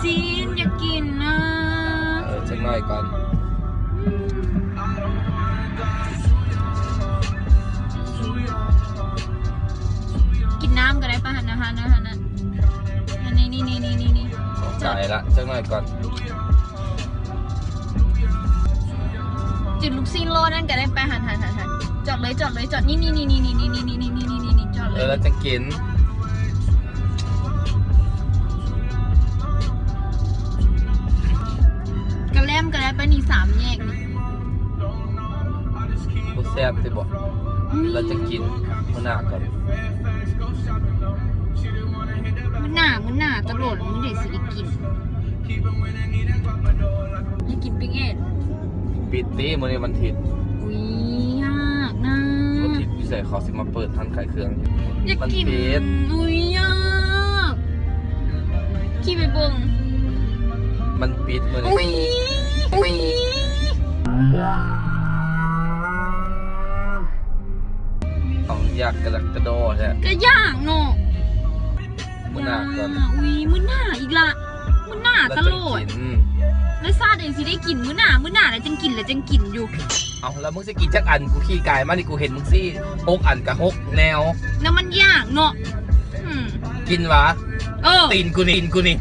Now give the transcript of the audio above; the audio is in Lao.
ຊີ້ນ ຢາກກິນນະ. ເອີ ຈັກໜ້ອຍກ່ອນ. ກິນນ້ຳກໍໄດ້ປະ? ຫັ້ນນະ ຫັ້ນນະ ຫັ້ນນະ ອັນນີ້ ນີ້ ນີ້ ນີ້ ນີ້ ນີ້ ຂອບໃຈລະ ຈັກໜ້ອຍກ່ອນ. ຈື່ລູກຊີ້ນລໍນັ້ນກໍໄດ້ໄປ. ຫັ້ນ ຫັ້ນ ຫັ້ນ ຫັ້ນ ຈອດເລີຍ ຈອດເລີຍ ຈອດ ນີ້ ນີ້ ນີ້ ຈອດເລີຍ. ເອີ ແລ້ວຈັ່ງກິນ. ກະແລັມກໍໄດ້ໄປນີ້ ສາມແຍກນີ້. ບໍ່ແຊບຕິບໍ? ອືມ ແລ້ວຈັ່ງກິນມື້ໜ້າກ່ອນ. ມື້ໜ້າ ມື້ໜ້າຕະຫຼອດ ມື້ໃດຊິໄດ້ກິນ? ໄດ້ກິນປີ້ງແອດ. ປິດຕິ ມື້ນີ້ວັນທິດ. ອຸຍ ຍາກນະ. ວັນທິດຢູ່ໃສ ເຂົາຊິມາເປີດຮ້ານຂາຍເຄື່ອງ? ຢາກກິນ. ອຸຍ ຍາກ. ຂີ່ໄປເບິ່ງ. ມັນປິດມື້ນີ້. ອຸຍ ອຸຍ. ເອົາ ຢາກກະດັກກະດໍແທ້. ກະຢາກເນາະ. ມື້ໜ້າກ່ອນ. ອຸຍ ມື້ໜ້າອີກລະ. ມື້ໜ້າຕະຫຼອດ. ແລ້ວຊາດເອງຊິໄດ້ກິນມື້ໜ້າ ມື້ໜ້າແລ້ວຈັ່ງກິນ ແລ້ວຈັ່ງກິນຢູ່. ເອົາ ແລ້ວມຶງຊິກິນຈັກອັນ? ກູຂີ່ກາຍມານີ້ ກູເຫັນມຶງຊີ້ຫົກອັນກະຫົກແນວ. ແລ້ວມັນຢາກເນາະ. ອືມ ກິນຫວາ? ເອີ ຕີນກູນີ້ ຕີນກູນີ້.